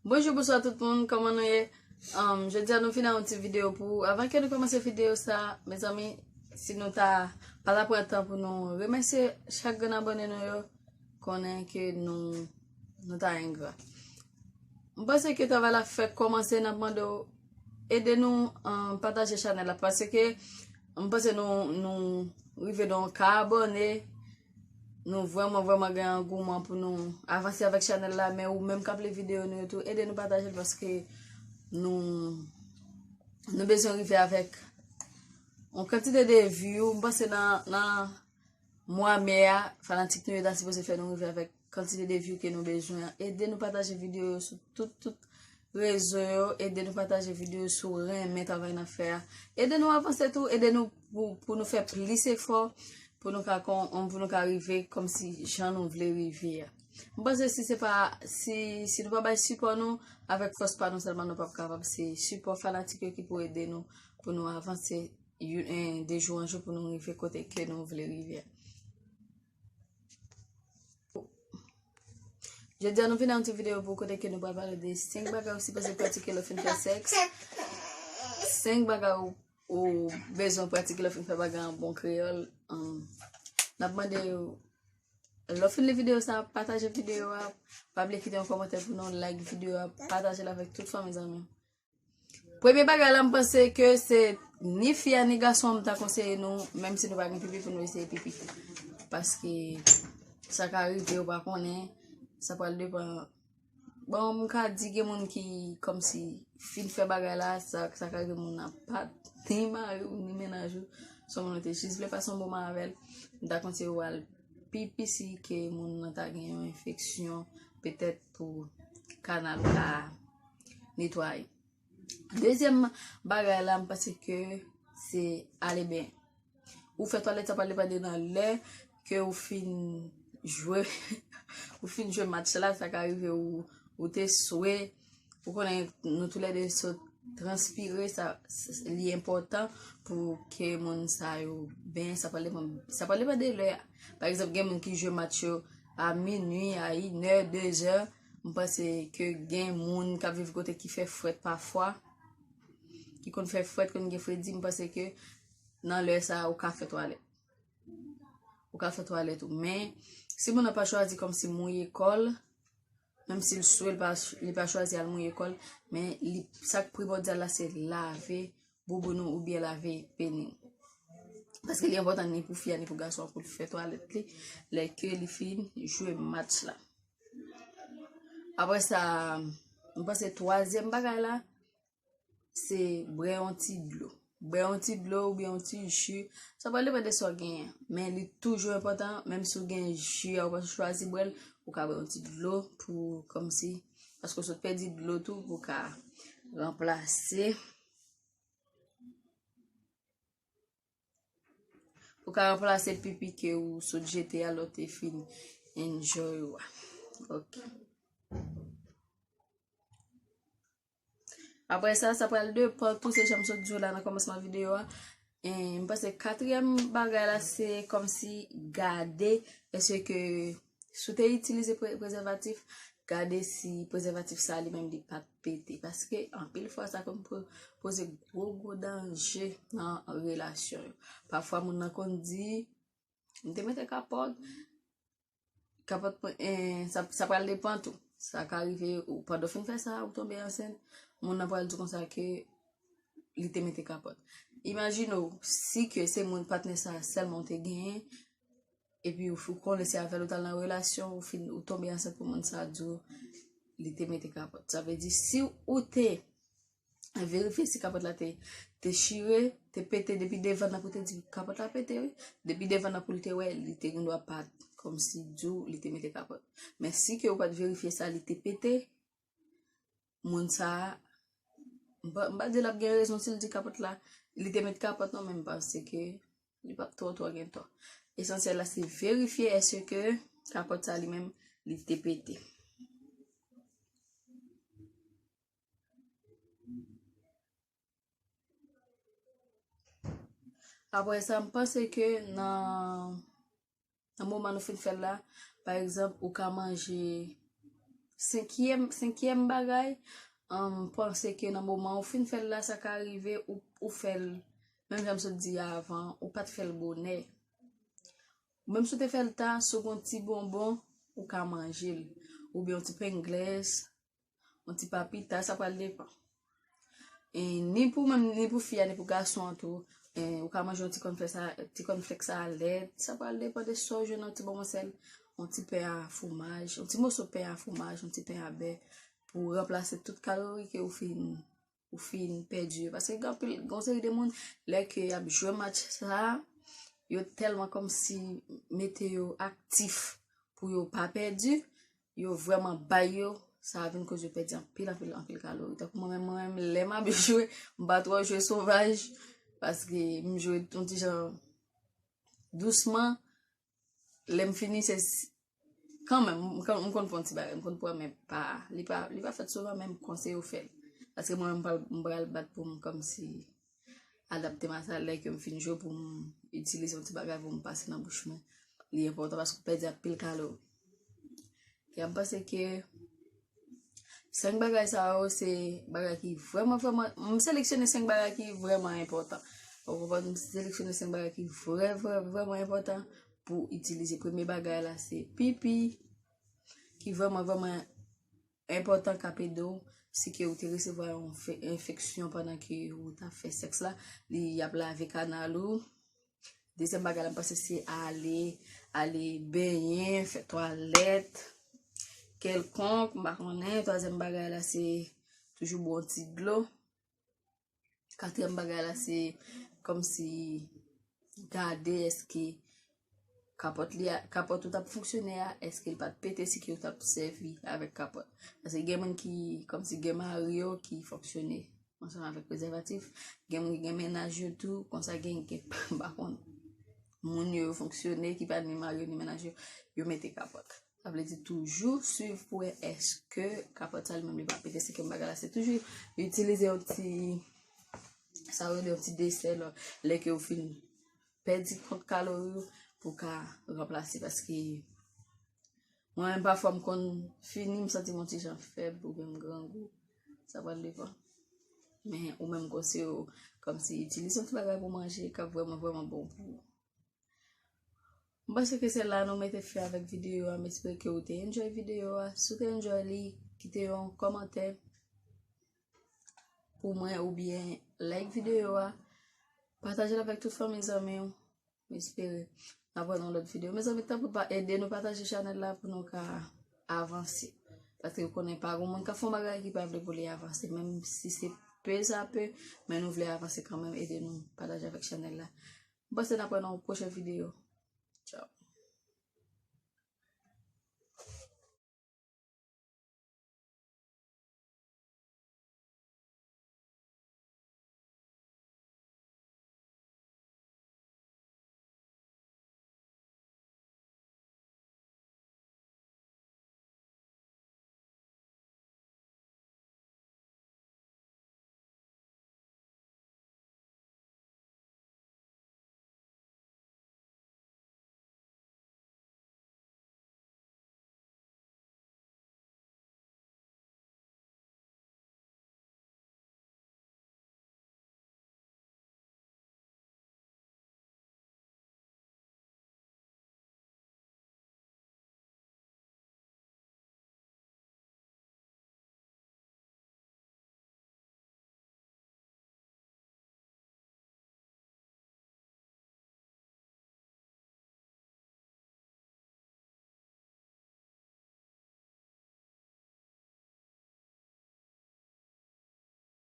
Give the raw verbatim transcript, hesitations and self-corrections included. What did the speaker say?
Bonjou, bonswa tout moun, kòman nou ye? Um, jodi a nou vin ak yon ti videyo pou ou. Avan ke nou kòmanse videyo sa, mezanmi, si nou ta pa ta pran tan pou nou remèsye chak grenn abòne nou yo, konnen ke nou, nou ta engra. M panse ke travay la fèk kòmanse, n ap mande w ede nou, um, pataje chanèl la, paske m panse nou, nou rive nan yon ka abòne, nou vrèman, vrèman gen angouman pou nou avanse avèk chanèl la, men ou menm k ap li videyo nou yo tou, ede nou pataje l paske nou, nou bezwen rive avèk yon kantite de view. M panse nan, nan mwa me a, fanatik nou yo ta sipoze fè nou rive avèk kantite de view ke nou bezwen an. Ede nou pataje videyo yo sou tout, tout rezo yo. Ede nou pataje videyo yo si w renmen travay n ap fè a. Ede nou avanse tou, ede nou pou, pou nou fè plis efò, pou nou ka kon, pou nou ka rive kòmsi jan nou vle rive a. M panse si se pa, si, si nou pa bay sipò nou, avèk fòs pa nou sèlman nou p ap kapab. Se sipò fanatik yo ki pou ede nou, pou nou avanse, you- eh, de jou an jou pou nou rive kote ke nou vle rive a. Jodi a nou vin ak yon ti videyo pou kote ke nou pral pale de senk bagay ou sipoze pratike lè w fin fè sèks. Senk bagay ou, ou bezwen pratike lè w fin fè bagay an bon kreyòl. Um, n ap mande w, lè w fin li videyo sa, pataje videyo a. Pa bliye kite yon kòmantè pou nou, like videyo a, pataje l avèk tout fanmi zanmi. Premye bagay la, m panse ke se ni fi a ni gason an, m ta konseye nou, menm si nou pa gen pipi, pou nou eseye pipi. Paske sa ka rive, ou pa konnen, sa pral depann. Bon, m ka di gen moun ki kòmsi fin fè bagay la, sa, sa ka rive moun nan pa t ni mari w, ni mennaj ou, se yon moun ou te jis vle pase yon moman avè l, m ta konseye w al pipi si ke moun nan ta gen yon enfeksyon, petèt pou kanal ou ka netwaye. Dezyèm bagay la, m panse ke se ale benyen. Ou fè twalèt, sa pral depann de nan lè ke ou fin jwe, ou fin jwe match la, sa ka rive ou, ou te swe, ou konnen nou toulède sot transpire, sa, s- li enpòtan pou ke moun sa yo benyen, sa pral depann, sa pral depann de lè a. Pa egzanp, gen moun ki jwe match yo a minui, a inè, dezè, m panse ke gen moun k ap viv kote ki fè frèt pafwa, ki konn fè frèt, konn gen fredi, m panse ke nan lè sa a, ou ka fè twalèt. Ou ka fè twalèt ou. Men, si moun nan pa chwazi kòmsi mouye kò l, menm si l swe, li pa, li pa chwazi al mouye kò l, men li, sa k primòdyal la, se lave bouboun ou oubyen lave peni w. Paske li enpòtan ni pou fi a, ni pou gason an pou l fè twalèt li, lè ke li fin jwe match la. Apre sa, m panse twazyèm bagay la, se bwè yon ti dlo. Bwè yon ti dlo oubyen yon ti ji. Sa pral depann de sa w genyen. Men li toujou enpòtan, menm si w gen ji a, ou pa chwazi bwè l, ou ka bwè yon ti dlo pou, kòmsi, paske w sot pèdi dlo tou, pou w ka ranplase, pou w ka ranplase pipi ke ou sot jete a lè w te fin enjoy ou a. Ok. Apre sa, sa pral depann tou, se jan m sot di w la nan kòmansman videyo a. E, m panse katriyèm bagay la, se kòmsi gade èske si w te itilize pre- prezèvatif, gade si prezèvatif sa li menm li pa t pete. Paske anpil fwa sa konn po- poze gwo gwo danje nan relasyon yo. Pafwa moun nan konn di, m te mete kapòt, kapòt mwen, eh, sa, sa pral depann tou. Sa ka rive ou, pandan w fin fè sa, ou tonbe ansent, moun nan pral di w konsa ke li te mete kapòt. Imajine w, si ke se moun patnè sa sèlman w te genyen, epi ou, ou konnen se avè l ou t al nan relasyon, ou fin, ou tonbe ansent pou moun sa di w li te mete kapòt. Sa vle di, si ou te verifye si kapòt la te, te chire, te pete depi devan nan pou te di kapòt la pete, wi. Depi devan nan pou l te wè, li te gen dwa pa t kòmsi di w li te mete kapòt. Men si ke ou pa t verifye sa, li te pete, moun sa a, m pa, m pa di l ap gen rezon si l di kapòt la, li te met kapòt non, men m panse ke li p ap twò twò gen tò. Esansyèl la se verifye èske kapòt sa li menm li te pete. Apre sa, m panse ke nan, nan moman nou fin fè l la, pa egzanp, ou ka manje Senkyèm, senkyèm bagay, um, panse ke nan moman ou fin fè l la, sa ka rive ou, ou fè l, menm jan m sot di avan, ou pa t fè l bonè. Menm si w te fè l ta, si w gen yon ti bonbon, ou ka manje l. Oubyen yon ti pengles, yon ti papita, sa pral depan. E ni pou menm, ni pou fi a, ni pou gason an tou, e, ou ka manje yon ti kònflèks a, ti kònflèks a lèt, sa pral depan de sa w jwenn nan ti bonbon sèl, yon ti pen a fwomaj, yon ti moso pen a fwomaj, yon ti pen a bè, pou ranplase tout kalori ke ou fin, ou fin pèdi yo. Paske gen anpil, gen yon seri de moun, lè ke y ap jwe match sa, yo tèlman kòmsi mete yo aktif pou yo pa pèdi, yo vrèman bay yo, sa vin koz yo pèdi anpil, anpil, anpil kalori. Tankou mwen menm, mwen menm, lè m ap jwe, m pa twò jwe sovaj, paske m jwe yon ti jan dousman, lè m fini, se s-, kanmenm, m, m konn fè yon ti bagay, m konn pran, men pa, li pa, li pa fèt souvan, men m konseye w fè l. Paske mwen menm, m pral, m pral bat pou m kòmsi adapte m a sa, lè ke m fin jwe pou m itilize yon ti bagay pou m pase nan bouch mwen. Li enpòtan paske w pèdi anpil kalori. E m panse ke senk bagay sa yo se bagay ki vrèman, vrèman, m seleksyone senk bagay ki vrèman enpòtan. Ou konprann? M seleksyone senk bagay ki vrè, vrè, vrèman enpòtan pou itilize. Premye bagay la se pipi, ki vrèman, vrèman enpòtan k ap ede w, si ke ou te resevwa yon fe-, enfeksyon pandan ke ou t ap fè sèks la, li ap lave kanal ou. Dezyèm bagay la, m panse se ale, ale benyen, fè twalèt kèlkonk, m pa konnen. Twazyèm bagay la, se toujou bwè yon ti dlo. Katriyèm bagay la, se kòmsi gade èske kapòt li a, kapòt ou t ap fonksyone a, èske l pa t pete, si ke ou t ap sèvi avèk kapòt. Paske gen moun ki, kòmsi gen mari yo ki fonksyone ansanm avèk prezèvatif, gen moun ki gen mennaj yo tou, konsa gen, gen, m pa konn, moun yo, yo fonksyone, ki pa ni mari yo, ni mennaj yo, yo mete kapòt. Sa vle di toujou swiv pou wè èske kapòt sa li menm li pa pete, senkyèm bagay la, se toujou itilize yon ti, sa yo rele yon ti desè lò, lè ke ou fin pèdi kont kalori ou pou ka ranplase, paske mwen menm pafwa m konn fini, m santi m yon ti jan fèb oubyen m grangou, sa pral depan. Men ou menm konseye w kòmsi itilize yon ti bagay pou manje k ap vrèman, vrèman bon pou ou. M panse ke se la nou mete fen avèk videyo a. M espere ke ou te enjoy videyo a. Si w te enjoy li, kite yon kòmantè pou mwen oubyen like videyo a. Pataje l avèk tout fanmi zanmi w. M espere n ap wè nan lòt videyo. Mezanmi, tanpri pa ede nou pataje chanèl la pou nou ka avanse. Paske ou konnen pa gen moun k ap fè yon bagay ki pa vle pou li avanse. Menm si se pe sa pe, men nou vle avanse kanmenm, ede nou pataje avèk chanèl la. M panse n ap wè nan yon pwochen videyo. Tchaw.